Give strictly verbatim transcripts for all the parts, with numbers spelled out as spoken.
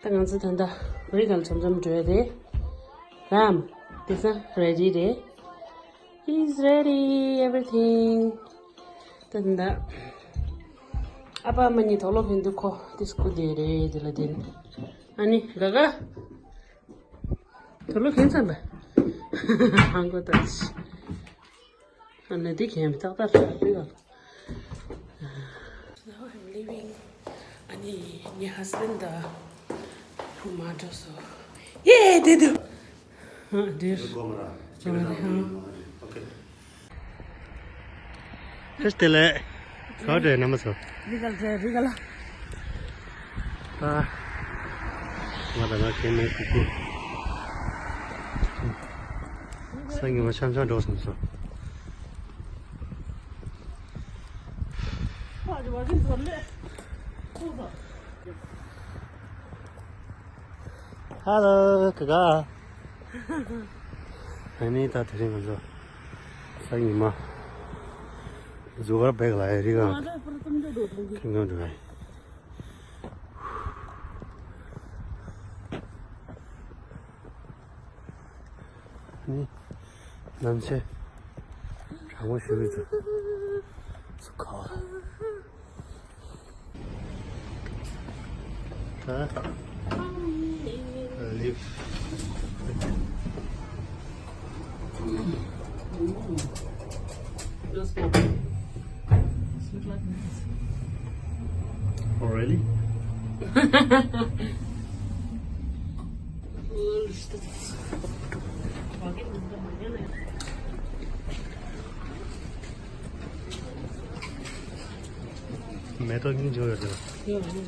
ད་ང་ཚོ་ད་ལྟ་རི་ག་ལ་མཚམས་མཚམས་འགྲོ་ཡ་རེད། རམ། དེ་ས་ready རེད། He's ready, everything. ད་ད་ལྟ་ཨ་ཕ་ཨ་མ་གཉིས་དུག་ལོག་གྱོན་དུས་ཁོ་དེ་སྐུ་དེ་རེད། དེ་ལ་དེ་ནི་ཨ་ནི་ག་ག་དུག་ལོག་གྱོན་ཚར་བས། ཧང་གོ་ད་ཅི། ཨ་ནི་དེ་གྱོན་ཏག་ཏག་རེད་ག། Now I'm leaving. ཨ་ནི་ངའི་husband དང་བུ་མ་འགྲོ་སོ། ཡེ་དེ་དུ། ཨ་དེ། ཨ་དེ་ཧང་། Okay. ཨེ་དེ་ལས། ག་འདྲ་ན་མ་སོ། རི་ག་ལ་རི་ག་ལ། ཨ། ང་དང་ང་ཁྱེད་མེད་ཀུ་ཀུ། སང་ཉིན་མ་འཆམ་འཆམ་འགྲོ་སོང་སོ། Hello, ག་ག། ཨ་ནི་ད་དེ་རིང་ང་ཚོ་སང་ཉིན་མ་ཟུར་བཀར་བེག་ལ་ཡ་རི་ག་ཁེངས་ཁེངས་འགྲོ་ཡ། ནི་ནམ་ཕྱེད་གྲང་མོ་ཞུ་གི་འདུག་ཚུ་ཁ་བ། ད་ལིབ། Oh, really? མེ་ཏོག་སྙིང་རྗེ་པོ་ཡོད་རེད།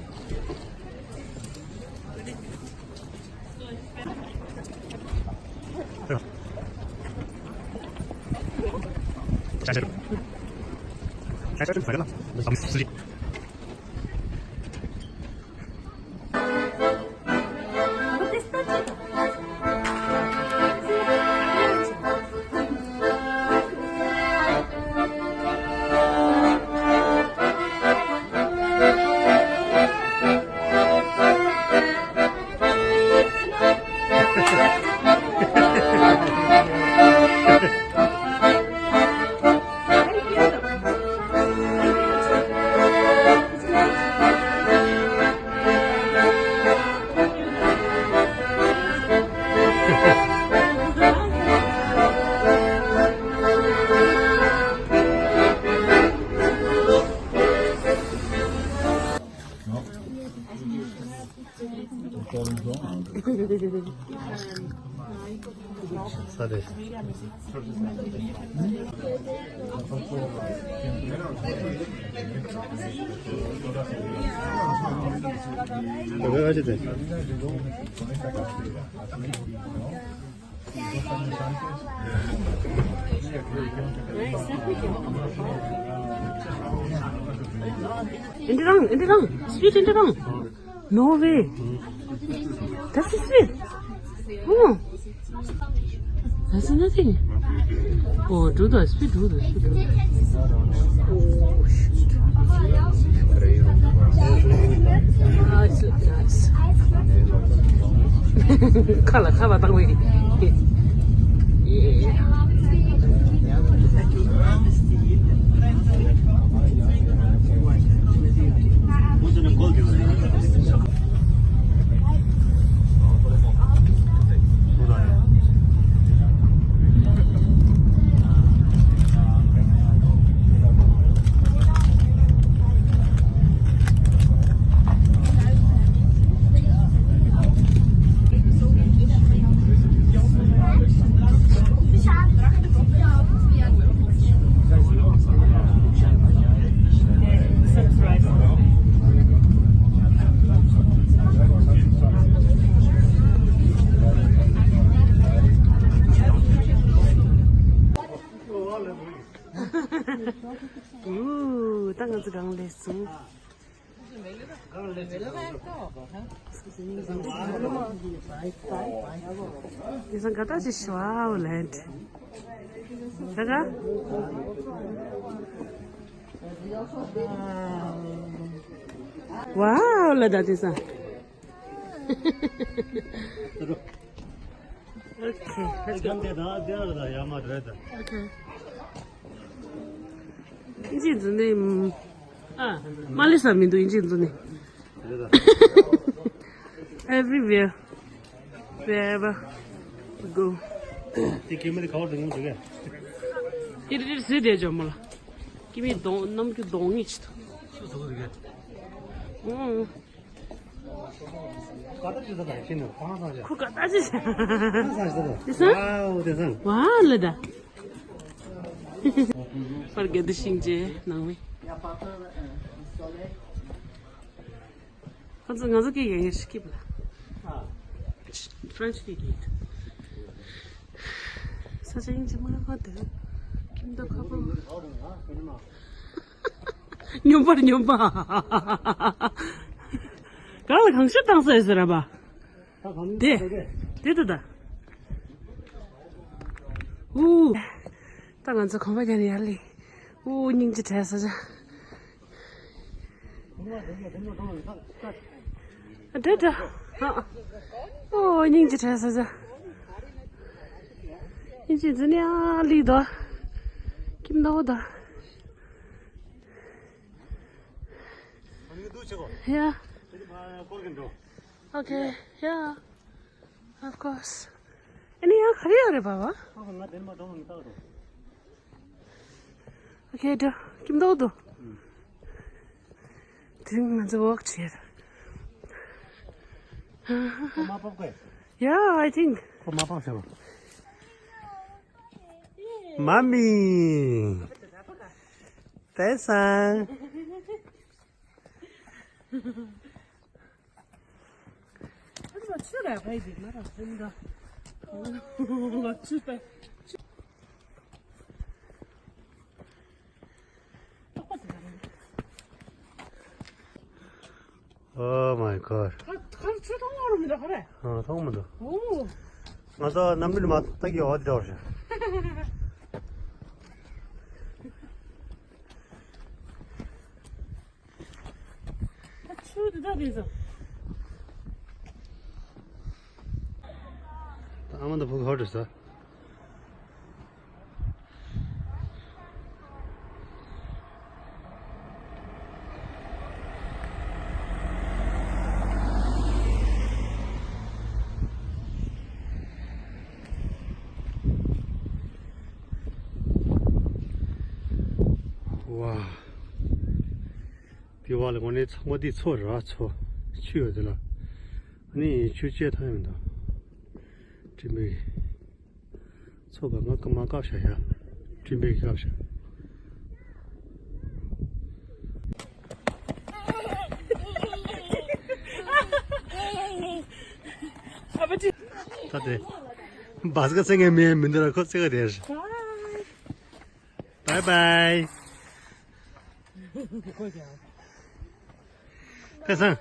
Indirang, Indirang, sweet Indirang. No way. That's sweet. Oh. That's nothing. Oh, do the sweet, do the sweet. Oh, shit. Ah, it's nice. ཁ་ལ་ཁ་བ་བཏང་བའི། Yeah. ཨུ། ད་ང་ཚོ་གང་སླེབས་སོང་། དེང་སང་ག་ད་ཅི་ཤི་བ་ལན། ད་ག། ཝའོ་ལ་ད་དེང་སང་། Okay, let's go. Okay. ཨིན་ཇི་འཛུལ་ནས། ཨ། མ་ལི་ས་མི་འདུག་ཨིན་ཇི་འཛུལ་ནས། Everywhere, wherever we go. དེ་ཀེ་མེ་དེ་ཁ་བར་དུ་ངུ་འདུག་གས། ཏིར་ཏིར་ཟེར་བསྡད་ཅོག་མོ་ལ། ཀེ་མེ་གདོང་ནམ་རྒྱུན་གདོང་ངེས་ཅི་ཐུབ། ཨུང་། ཁོ་ག་ད་ཅི་ཟེར། དེ་སང་། ཝའོ། དེ་སང་། ཝའོ་ལ་ད། པར་ག་འདི་ཤིང་ཅེ་ནང་མི། ཁོ་ཚོ་ང་ཚོ་སྐད་ཡང་ཡང་ཤི་སྐྱིད་པ་ལ། French སྐད་ཀྱིས། ས་ཆ་ཡིན་གཅིག་མ་ཁ་དེ། ཁྱིམ་ཐོག་ཁ་པོ། སྨྱོན་པར་སྨྱོན་པ། གང་ལ་གང་ཤོད་བཏང་ས་ཡོད་ཟེར་ར་བ། དེ། དེ་ད་ད། ཨུ། ད་ང་ཚོ་གོམ་པ་རྒྱག་ནས་ཡར་སླེབས། ཨུ། སྙིང་རྗེ་བྲལ་ས་ཆ། ཨ། དེ་ད། ཨ། ཨོ། སྙིང་རྗེ་བྲལ་ས་ཆ། སྙིང་རྗེ་འཛིན་ཡ་ལི་དོ། ཁྱིམ་ཐོག་དོ། Yeah. Okay. Yeah. Of course. ཨ་ནི་ཡང་ག་རེ་ཡོད་རེད་པ་བ། Okay, འགྲོ། ཁྱིམ་ཐོག་ཏུ། དེ་རིང་ང་ཚོ་ཝོག་བྱེད། ཁོ་མ་པོག་གོ། Yeah, I think. ཁོ་མ་པོག་ཟེར་བ། མ་མི། ཏེ་སང་། Oh my god. ཨ། མཐོང་མི་འདུག་ཨོ། ང་ཚོ་གནམ་གྲུ་མ་ཐག་གི་འོག་འགྲོ་ཞིང་། ཆུ་དེ་དག་དེ་ཚོ། ཨ་མ་ད་ཕུག་ཧོ་དྲི་ས། ཝ། དེ་བ་ལ་དངོས་གནས་ཚང་མ་འདི་མཚོ་རེད་པ། མཚོ། ཆུ་ཡོད་དེ་ལ། ཨ་ནི་ཆུ་བཅད་ཐང་ཡོད་འདུག་སྤྲིན་པའི། མཚོ་ག་ང་ཀ་མ་བཀབ་བཞག་ཡ། སྤྲིན་པའི་བཀབ་བཞག་ད་དེ། བ་སི་ཀ་བཙལ་མཁན་མི་མི་འདུག་ལ། ཁོ་བཙལ་ག་དེ་རེད། Bye bye. ཏེ་སང་།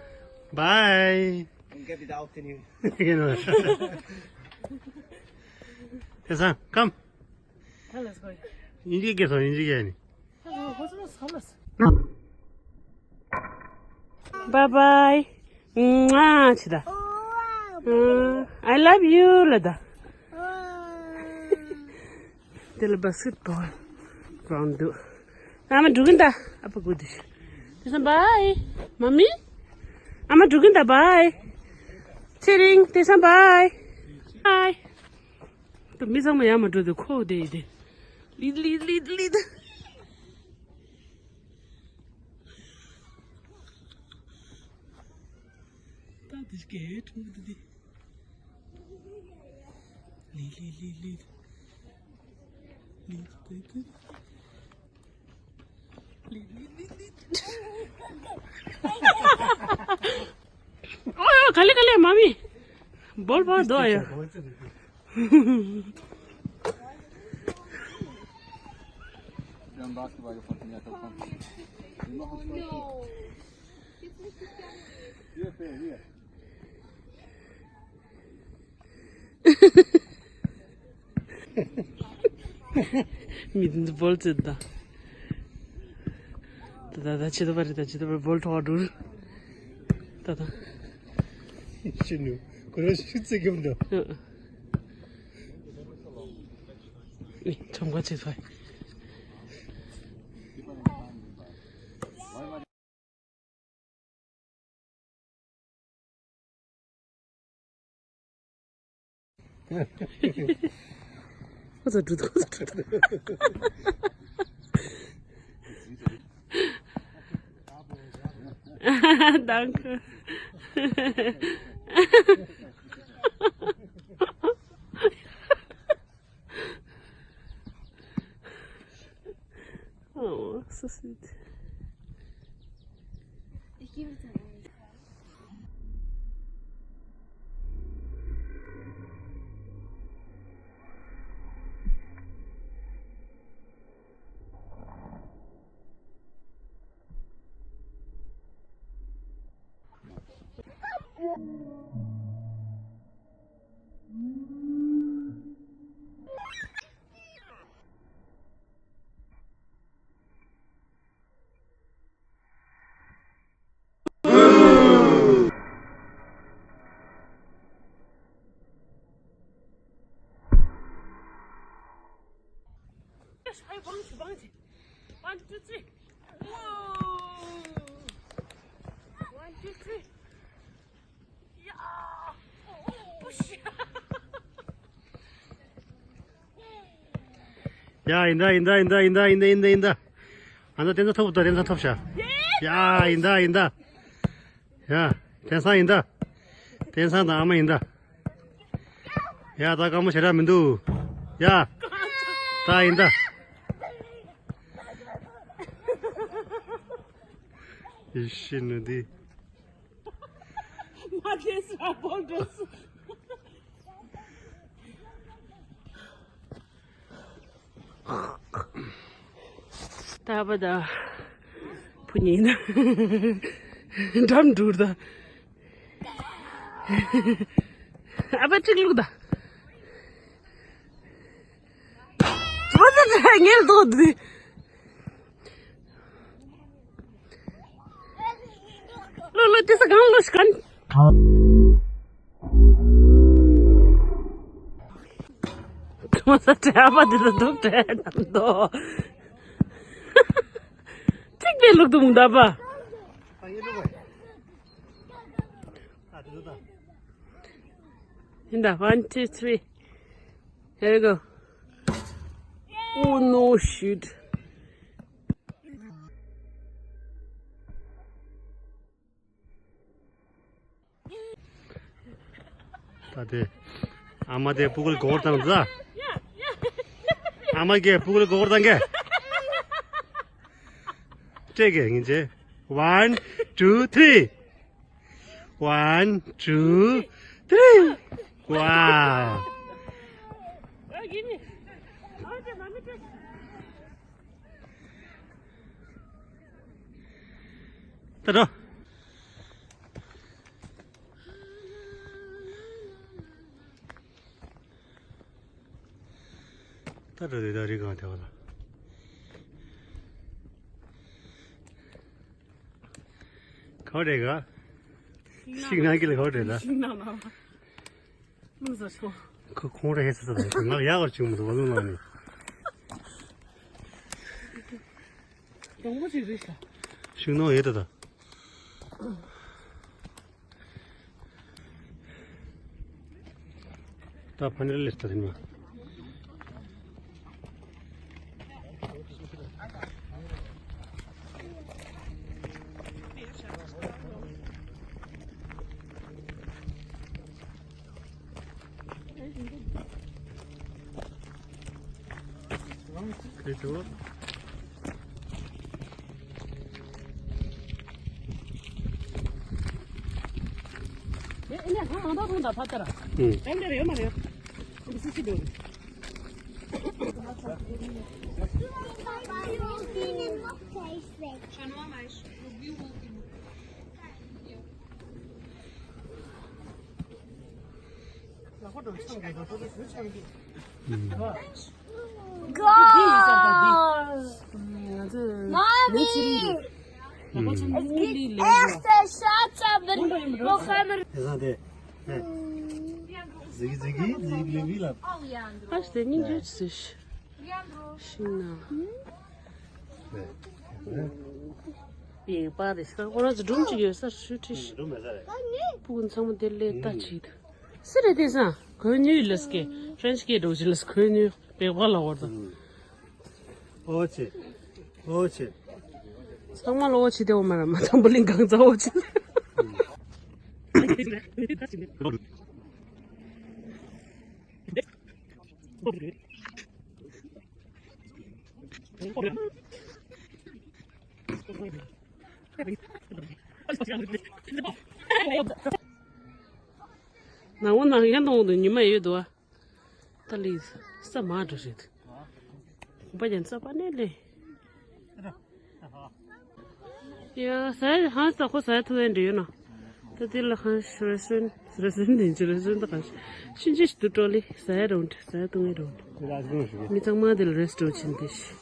Bye. Get it out in you. ཏེ་སང་། Come. Let's go. ཨིན་ཇི་སྐད་སོང་། ཨིན་ཇི་སྐད་ནི། Bye bye. ང་ཆི་ད། I love you ལ་ད། དེ་ལ་བ་སི་ཀེ་ཊི་བོལ་གི་རའུན་ཌི་འདུག་ཨ་མ་འགྲོ་གིན་ད། ཨ་ཕ་གུ་དུ། ཏེ་སང་བའི། མ་མི། ཨ་མ་འགྲོ་གིན་ད། བའི། ཚེ་རིང་། ཏེ་སང་བའི། བའི། ད་མི་ཚང་མ་ཡར་མར་འགྲོ་དུས་ཁོ་བསྡད་ཡོད་དེ། ལིད་ལིད་ལིད་ལིད། ད་དེ་སྐད་ཐུང་དུ་དེ། ལི་ལི་ལི་ལི། ལི་ཏི་ཏི། ལི་ལི་ལི་ལི། ཨོ་ཡ། ག་ལེ་ག་ལེ། མ་མི། བོལ་བོལ་དོ་ཡ། མི་འདི་བོལ་ཙེ་ད། ད་ད་ད་ཅི་ད་པ་རེད། ད་ཅི་ད་པ་བོལ་ཐོག་འགྲོ། ད་ད། ཤི་ནུ། ཁོ་རང་ཤི་ཚེ་གི་འདུག་ཨ། ཨེ། ཁྲོམ་ཁ་ཆེ་ཚ། ཁོ་ཚོ་འགྲོ་འདུག་ཁོ་ཚོ་འགྲོ་འདུག Danke. Oh, so sweet. Ich gebe es an euch. One, two, three. Whoa. One, two, three. ཡ། ཡིན་ད། ཡིན་ད། ཡིན་ད། ཡིན་ད། ཡིན་ད། ཡིན་ད། ཡིན་ད། ཨ་ན་དེང་སང་ཐོབ་ད། དེང་སང་ཐོབ་ཤག་ཡ། ཡིན་ད། ཡིན་ད། ཡ། དེང་སང་ཡིན་ད། དེང་སང་དང་ཨ་མ་ཡིན་ད། ཡ། ད་དཀའ་མོ་ཞེ་དྲག་མི་འདུག་ཡ། ད་ཡིན་ད། ཡེ་ཤེས་ནི་འདི། ང་དེ་སུ་ཨ་པོ་འགྲོ་སོང་། ད་བ་ད་བུ་ཉིན་འགྲམ་འགྲུར་ད། ཨ་ཕ་གཅིག་བླུག་ད། བ་ད་ད་ངལ་དོ་དི། ལོ་ལོ་དེ་ས་གང་ལོ་ཤི་གན། ཁོ་ས་བྲེལ་བ་འདི་ལ་འདུག་བྲེལ་ནམ་དོ། གཅིག་པའི་ལུག་དུ་མུ་འདབ་པ། ཡིན་ད། One, two, three. Here we go. Oh no, shit. ད་དེ། ཨ་མ་དེ་སྤུ་གུ་ལ་སྒོར་བཏང་ཟ། ཨ་མ་གིས་སྤུ་གུ་ལ་སྒོར་བཏང་གི། སྤྲད་གི་ཡིན་ཅེ། One, two, three. One, two, three. Wow. ད་འགྲོ། ད་འགྲོ་དེ་ད་རི་གང་དེ་བ་ལ། ག་བ་རེད་ག་ཤིང་ནགས་ཀྱི་ལ་ག་བ་རེད་ད། ཤིང་ནགས་ནང་ལ། ལུང་ཟ་ཆོག་ཁོ་ཁོང་ར་ཧེ་ས་ས་དང་ང་ལ་ཡག་པར་བྱུང་མི་འདུག་བ་ལུང་ནང་ནས། གྲོང་པོ་ཅིག་རེད་ཤག་ཤིང་ནགས་ཡོད་ད་ད། ད་ཕ་ནེ་ལེ་ལེ་ད་ཐེན་མ། Goal! Mommy! Es gibt erste Schatz, aber noch einmal. དེང་སང་དེ་ Ziggy, ziggy, ziggy, ziggy, la. Ach, der Ninja ist sich. Schön. Wie war das? Oder so dumm, die ist das schüttisch. Dumm ist er. Pun sang mit der Leta cheat. Sire de sa, ko nyu las ke, French ke do las ko nyu, pe wala wor da. Oche. Oche. Sang ma lo oche de o mara, ma tam bulin gang za oche. ནང་བོ་ནང་ཡན་དང་དུ་ཉི་མ་ཡོད་དོ། ད་ལི་ས་མ་འགྲོ་རེད། ཁོང་པ་ཡན་ས་པ་ནས་ལེ། ཡ་ས་ཧང་ས་ཁོ་ས་ཐུ་ཡན་འདྲི་ཡོད་ན། ད་དེ་ལ་ཧང་རེ་སོན་རེ་སོན་དེ་ཚོ་རེ་སོན་ད་གང་ཤིན་ཅི་ཞིག་ཏུ་ཀྲོ་ལི་ས་ཡ་རོན་ས་ཡ་ཐུ་ཡན་རོན། མི་ཚང་མ་དེ་ལ་རེ་སི་ཊོ་ཕྱིན་ཏེ་ཤི།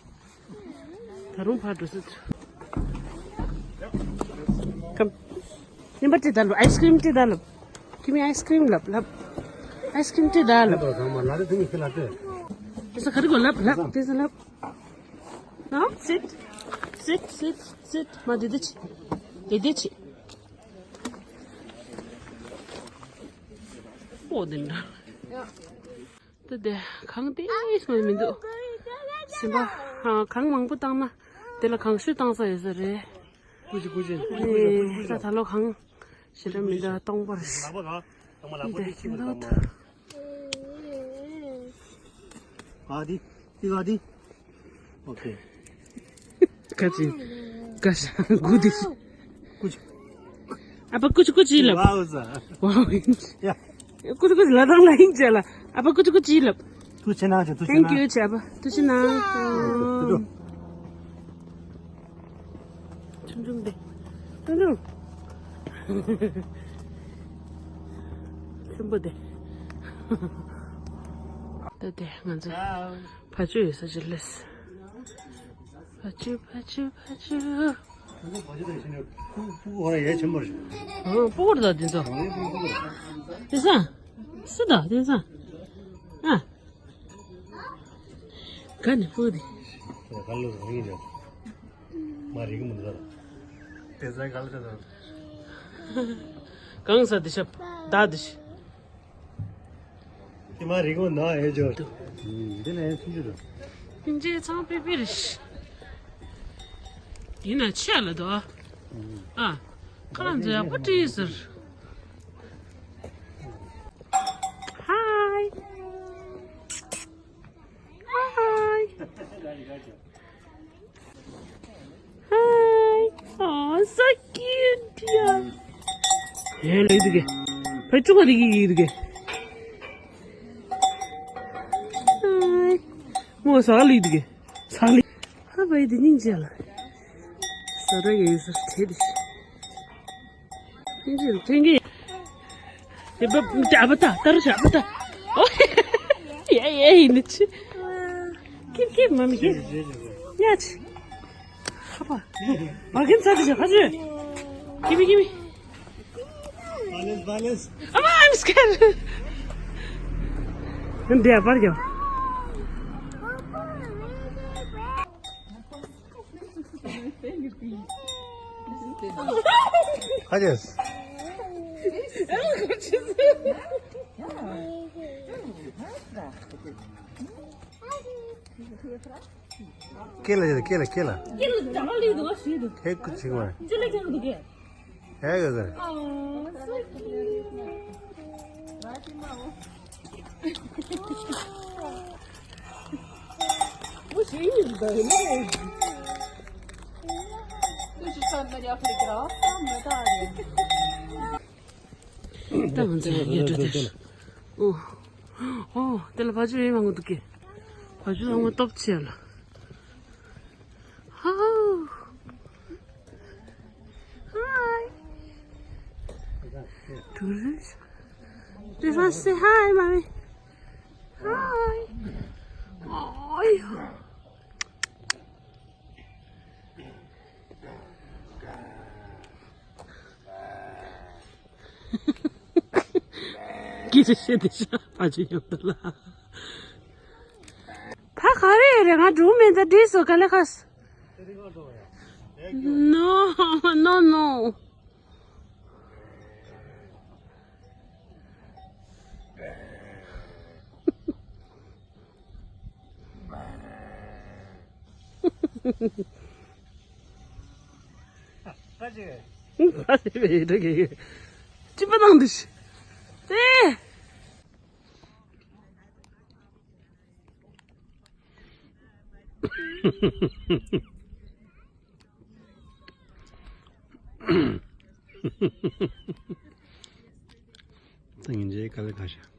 ད་རུང་ཕར་འགྲོ་སྲིད། ཀམ། ཉིན་པར་ཅི་ད་ལབ། ཨའི་སི་ཀྲིམ་ཅི་ད་ལབ། ཁྱི་མི་ཨའི་སི་ཀྲིམ་ལབ་ལབ། ཨའི་སི་ཀྲིམ་ཅི་ད་ལབ། དེ་ས་ག་རི་གོ་ལབ་ལབ། དེ་ས་ལབ། ནོ། སིད། སིད། སིད། སིད། མ་དེ་དེ་ཆི། དེ་དེ་ཆི། ཨོ་དེ་འདྲ། ད་དེ་གངས་ཏོག་ཙམ་མི་འདུག་སེམས་པ་གངས་མང་པོ་བཏང་ན་དེ་ལ་གངས་ཤུགས་བཏང་ས་ཡོད་ས་རེད། ཀུ་ཅི་ཀུ་ཅི། ད་ད་ལོ་གངས་ཞེ་དྲག་མི་འདུག་སྟོང་པར། འདི་འདུག་ཨ་དི། དི་ག་དི། ཨོ་ཁེ། ཀ་ཅི། ཀ་ཤ་གུ་དི། ཀུ་ཅི། ཨ་པ་ཀུ་ཅི་ཀུ་ཅི་ལབ། ཝའོ་ཟ། ཝའོ། ཡ། ཀུ་ཅི་ཀུ་ཅི་ལབ་དང་ལ་ཡིན་ཅེ་ལ། ཨ་པ་ཀུ་ཅི་ཀུ་ཅི་ལབ། ཐུགས་ཆེ་གནང་ཆེ། ཐུགས་ཆེ་གནང་། Thank you ཆེ་ཨ་པ། ཐུགས་ཆེ་གནང་། ཐུགས་ཆེ། ཆུང་ཆུང་དེ། ཆུང་ཆུང་། ཆེན་པོ་དེ། ད་དེ་ང་ཚོ་ཕ་ཆོས་ཡོད་ས་ཅིག་སླེབས། ཕ་ཆོས་ཕ་ཆོས་ཕ་ཆོས། ཨོ་ཕུ་གུ་ར་ཡ་ཆེན་པོ་རེད། ཨོ་ཕུ་གུ་ར་ད་དེ་ཚོ། དེ་ས། སུ་ད་དེ་ས། ཨ། ག་ནས་ཕུ་དེ། ག་ལོ་རིང་རེད། མ་རིག་མི་འདུག་དེ་ས་ག་ལ་དེ་ས། གང་ས་དེ་ཤབ་ད་དེ་ཤི། དེ་མ་རིག་མི་འདུག་ཨེ་ཇོ། འདི་ལ་ཨེ་ཐུང་ཅུ་རེད། ཐུང་ཅུ་ཚང་པི་པི་རེད། ཡིན་ན་ཆེ་ལ་དོ། ཨ། ཁ་ལ་འཛོ་ཡག་པོ་བྲིས་ཟེར། Hi. Hi. Hi. Oh, so cute, dear. ཡེ་ལེ་དུ་གེ། ཕ་ཅུ་ག་རི་གི་ཡི་དུ་གེ། Hi. མོ་ས་ལི་དུ་གེ། ས་ལི། ཧ་བའི་དི་སྙིང་རྗེ་ལ། ས་ར་ཡེ་ས་ཁྲེ་དི། སྙིང་རྗེ་ལ་ཐེང་གེ། དེ་བབ་ཨ་བ་ཏ་ཏ་རུ་ཤ་བ་ཏ། ཨོ། ཡ་ཡ་ཡིན་ནི་ཆི། ཁིར་ཁིར་མ་མི་ཁིར། ཡ་ཆི། ཧ་པ། བ་གིན་ཚ་དི་ཤ་ཧ་ཆི། Give me, give me. Balance, balance. ཨ་མ། I'm scared. འདི་ཡ་པར་རྒྱབ། ཁ་ཅེས། ཁེ་ལ་ཁེ་ལ་ཁེ་ལ། ཁེ་ལ་ད་ལི་དུ་ཞིག་དུ། ཁེ་ཁུ་ཆིག་མ། ཅི་ལ་ཁེ་ལ་དུ་ཁེ། ཧེ་ག་ག། Oh, so cute. ད་ང་ཚོ་ཡར་འགྲོ་དུས། ཨོ། ཨོ། དེ་ལ་བ་ཇུ་ཡིན་མང་པོ་འདུག་གི། བ་ཇུ་ལ་ངོ་སྟོབས་ཆེ་ལ། ཧའོ། Hi. Do you want to say hi, mommy? Hi. Oh, yeah. ཀི་རེ་ཤེས་དེ་ཤ་ཕ་ཆུ་ཡོད་ད་ལ། ཕ་ག་རེ་ཡོད་རེད། ང་འགྲོ་མེད་ད་འདྲིས་སོ་ག་ལེ་ཁ་སི། No, no, no. ཅི་པ་ནང་འདུག་ཨེ། ད་ངེད་ཅག་ག་ལེ་ཁ་ཤ།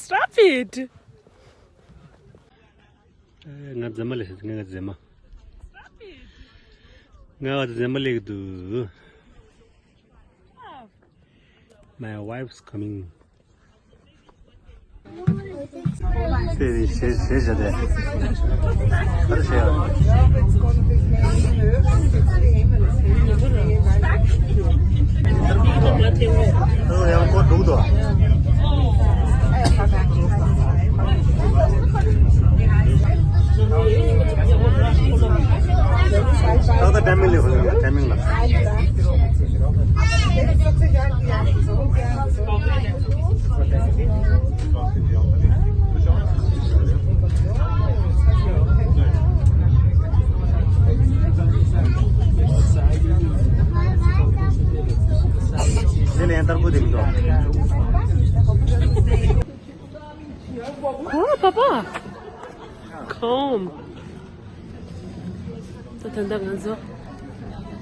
Stop it! ང་རྫ་མ་ལས་ང་རྫ་མ། ང་རྫ་མ་ལས་འདུག My wife's coming. དེ་ཞེས་ཞེས་བྱ་དེ། ཨ་ཡང་ཁོ་འདུག་དོ། ཏག་ཏག་ཊའི་མིང་ལ་ཧོ་ལ་ཊའི་མིང་ལ། དེ་ནས་ཏར་པོ་དེ་མི་འདུག་ཨོ་པ་པ། ཁོམ། ད་ད་ལྟ་ང་ཚོ་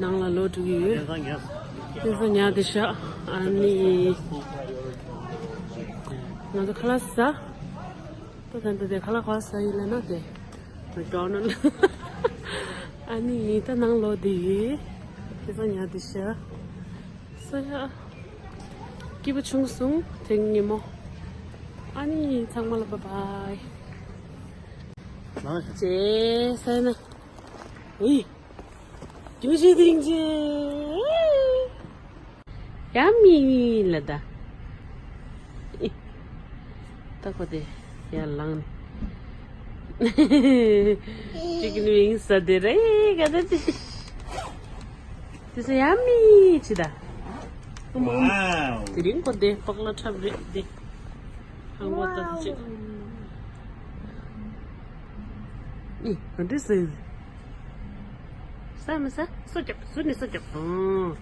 ནང་ལ་ལོག་འགྲོ་གི་ཡོད། དེ་ཚོ་ཉལ་བསྡད་ཤག་ཨ་ནི་ང་ཚོ་ཁ་ལག་ཟ། ད་ད་ད་དེ་ཁ་ལག་ག་ཟ་ཡིན་ལབ་ན་དེ་མེག་ཌོ་ནལ། ཨ་ནི་ད་ནང་ལོག་བསྡད་ཡོད། དེ་ཚོ་ཉལ་བསྡད་ཤག་སོ་ཡ། སྐྱིད་པོ་བྱུང་སོང་དེ་ཉིན་མོ། ཨ་ནི་ཚང་མ་ལ་བཱའི་བཱའི། ལགས་སོ། ཇེ་སེ་ན། ཝི། ཀྱུ་ཞི་ཏིང་ཅི། ཡ་མི་ལ་ད། ད་ཁོ་དེ་ཡར་ལངས་ནས། ཅིག་ནི་ཡིན་ས་དེ་རེད་ག་ད་དེ། དེ་ཚོ་ཡ་མི་ཅི་ད། Wow. དེ་རིང་ཁོ་དེ་པག་ལ་འཁྲབ་རེད་དེ། ཧང་བོ་ད་དེ་ཅིག་ཨི། ག་འདྲ་ཟེར། ཟ་མི་ཟ། སོ་རྒྱབ། སུ་ནི་སོ་རྒྱབ། ཨང་།